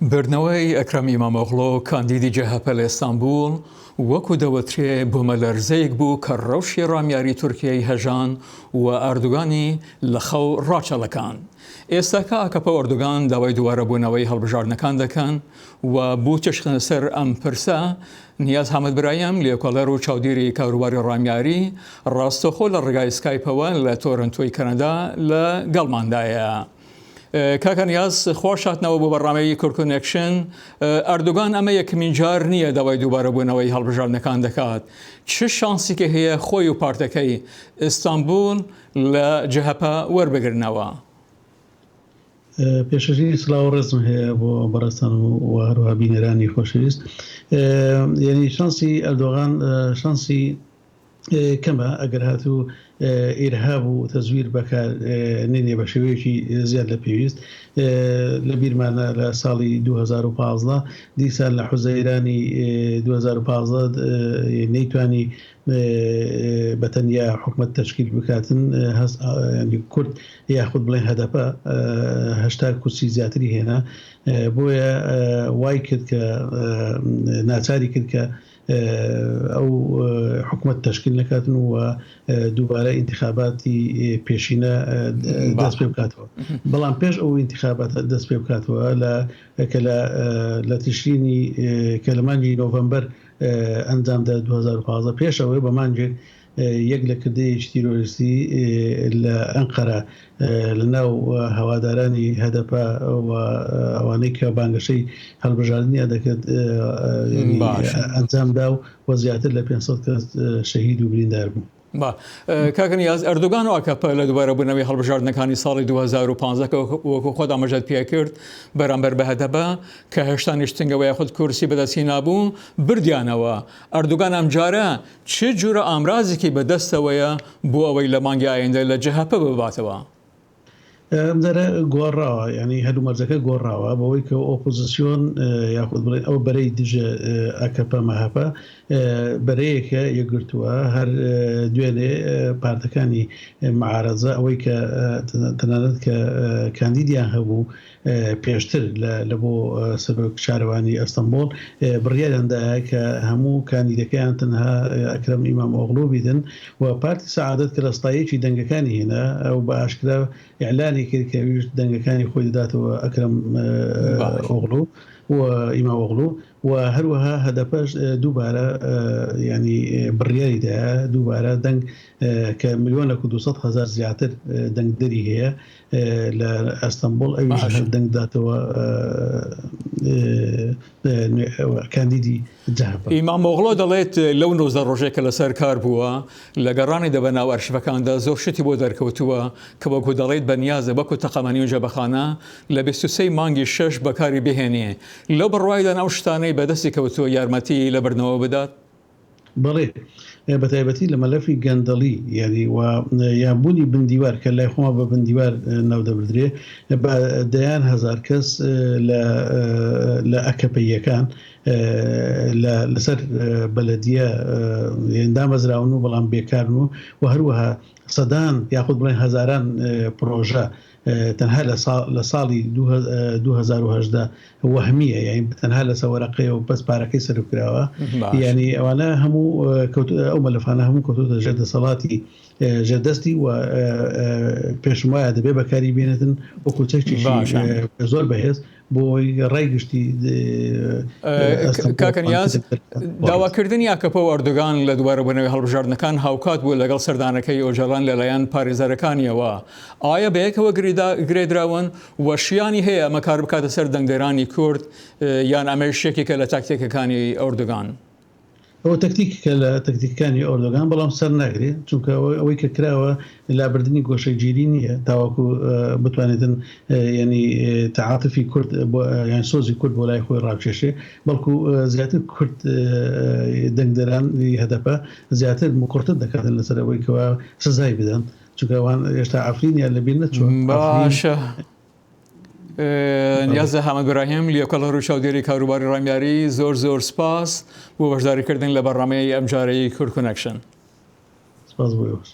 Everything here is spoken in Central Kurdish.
بردنەوەی ئەکرەم ئیمامئۆغڵۆ کاندیدی جەهەپە لە ئیستانبوڵ وەکو دەوترێ بومەلەرزەیەک بوو کە ڕەوشی ڕامیاری تورکیای هەژاند و ئەردوگانی لە خەو ڕاچەڵەکاند. ئێستاکە ئاکەپە و ئەردوگان داوای دووارەبوونەوەی هەڵبژاردنەکان دەکەن و بۆ تیشکخستنە سەر ئەم پرسە نیاز حامد برایم لێکۆڵەر و چاودێری کاروباری ڕامیاری ڕاستەوخۆ لە ڕێگای سکایپەوە لە تۆرنتۆی کەنەدا لە گەڵماندایە. کاکە نیاز خۆش هاتنەوە بۆ بەڕامەی کورد کۆنێکشن. ئەردوگان ئەمە یەکەمین جار نییە داوای دووبارەبوونەوەی هەڵبژاردنەکان دەکات. چ شانسێکی هەیە خۆی و پارتەکەی ئیستانبول لە جەهەپە وەربگرنەوە؟ پێشەکی سڵاو و ڕێزم هەیە بۆ بەڕێزتان و هەروەها بینەرانی خۆشەویست. یعنی شانسی ئەردۆغان شانسی کەمە ئەگەر هاتوو ئیرهاب و تەزویر بەکار نێنێ بە شێوەیەکی زیاد لە پێویست. لە بیرمانە لە ساڵی 2015 دیسان لە حوزەیرانی 2015 نەیتوانی بە تەنیا حکومەت تەشکیل بکاتن هەست کورد یاخود بڵێن هەدەپە 80 کورسی زیاتری هێنا بۆیە وای کرد کە ناچاری کرد کە ئەو حکومەت تەشکیل نەکاتن و دووبارە ئینتخاباتی پێشینە دەست پێ بکاتەوە بەڵام پێش ئەو ئینتخاباتە دەست پێ بکاتەوە لە کە لە لە تشرینی کە لە مانگی نۆڤەمبەر ئەنجامدا 2015 پێشەوەی بە مانگێک یەک لە کردەیەکی تیرۆریستی لە ئەنقەرە لە ناو هەوادارانی هەدەپە و ئەوانەی کە بانگەشەی هەڵبژاردنیان دەکرد ئەنجامدا و زیاتر لە 500 کەس شەهید و بریندار بوون. با کاکە نیاز ئەردۆگان و ئاکەپە لە دووبارەبوونەوەی هەڵبژاردنەکانی ساڵی 2015 کە وەکو خۆت ئاماژەت پێ کرد بەرامبەر بە هەدەپە کە هێشتا نیشتنگەوە یاخود کورسی بەدەستی نابوو بردیانەوە ئەردۆگان ئەمجارە چ جورە ئامرازێکی بە دەستەوەیە بۆ ئەوەی لە مانگی ئایندە لە جەهەپە بباتەوە؟ ئەمجارە گۆڕاوە، یانی هەلومەرجەکە گۆڕاوە بەوەی کە ئۆپۆزسیۆن یاخود بڵێین ئەو بەرەی دژە ئەکەپە مەهەپە بەرەیەکە یەکگرتووە، هەر دوێنێ پارتەکانی معارەزە ئەوەی کە تەنانەت کە کاندیدیان هەبوو پێشتر لە بۆ سەرۆک شارەوانی ئەستەنبوڵ بڕیاریان دایە کە هەموو کاندیدەکەیان تەنها ئەکرەم ئیمام ئۆغلو بیتن و پارتی سەعادەت کە لە ستایەکی دەنگەکانی هێنا ئەو بە ئاشکرا ئیعلانی کرد کە ئەویش دەنگەکانی خۆی دەداتەوە ئەکرەم ئۆغلو و ئیمام ئۆغلو و هەروەها هەدەپەش دووبارە یانی بڕیاری دایە دووبارە دەنگ کە ملیۆنێک و 200 هەزار زیاتر دەنگدەری هەیە لە ئەستەنبوڵ ئەویش هەر دەنگ داتەوە کاندیدی جەهەپە. ئیمامئۆغڵۆ دەڵێت لەو 19 ڕۆژەی کە لەسەر کار بووە لە گەڕانی دە بەناو ئەرشیفەکاندا زۆر شتی بۆ دەرکەوتووە کە وەکو دەڵێت بەنیازە وەکو تەقەمەنی و جەبەخانە لە 23 مانگی شەش بەکاری بهێنێ لەو بڕوایدان ئەو شتانەی بەدەستی کەوتووە یارمەتی لە بردنەوە بدات؟ بەڵێ بەتایبەتی لە مەلەفی گەندەڵی یانی و یان بوونی بندیوار کە لای خۆمان بە بندیوار ناودەبردرێ بە دەیان هەزار کەس لە لە ئەکەپەییەکان لە لەسەر بەلەدیە دامەزراون و بەڵام بێکارن و و هەروەها سەدان یاخود بڵێن هەزاران پرۆژە تەنها لە ساڵی 2018 وەهمیە یانی تەنها لەسە وەرەقەیە و بەس پارەکەی سەرف کراوە یانی ئەوانە هەموو ئەو مەلەفانە هەموو کەوتۆتە ژێر دەسەڵاتی ژێردەستی و پێشم وایە دەبێ بەکاری بێنێتن وەکو چەکێکی زۆر بەهێز بۆ ڕای گشتی کاکە نیاز داواکردنی ئاکەپە و ئەردۆگان لە دووبارەبوونەوەی هەڵبژاردنەکان هاوکات بوو لەگەڵ سەردانەکەی ئۆجالان لەلایەن پارێزەرەکانیەوە ئایا بەیەکەوە گرێدراون و شیانی هەیە ئەمە کار بکاتە سەر دەنگدەرانی کورد یان ئەمەیش یەکێکە لە تاکتیکەکانی ئۆردوگان؟ ئەوە تەکتیکێکە لە تەکتیکەکانی ئۆردوگان، بەڵام سەر ناگرێ، چونکە ئەوەی کە کراوە لابردنی گۆشەگیری نییە تاوەکو بتوانێتن یانی تەعاتفی کورد یان سۆزی کورد بۆ لای خۆی ڕابکێشێ، بەڵکو زیاتر کورد دەنگدەرانی هەدەپە زیاتر مکوڕتر دەکاتن لەسەر ئەوەی کەوا سزای بدەن. چونکە ئەوان هێشتا عەفرینیان لەبیر نەچووە. باشە نیاز حامد براهیم لێکۆڵەر و چاودێری کاروباری ڕامیاری زۆر زۆر سپاس بۆ بەشداریکردن لە بەرنامەی ئەمجارەی کورد کۆنێکشن. سپاس بۆ ئێوەش.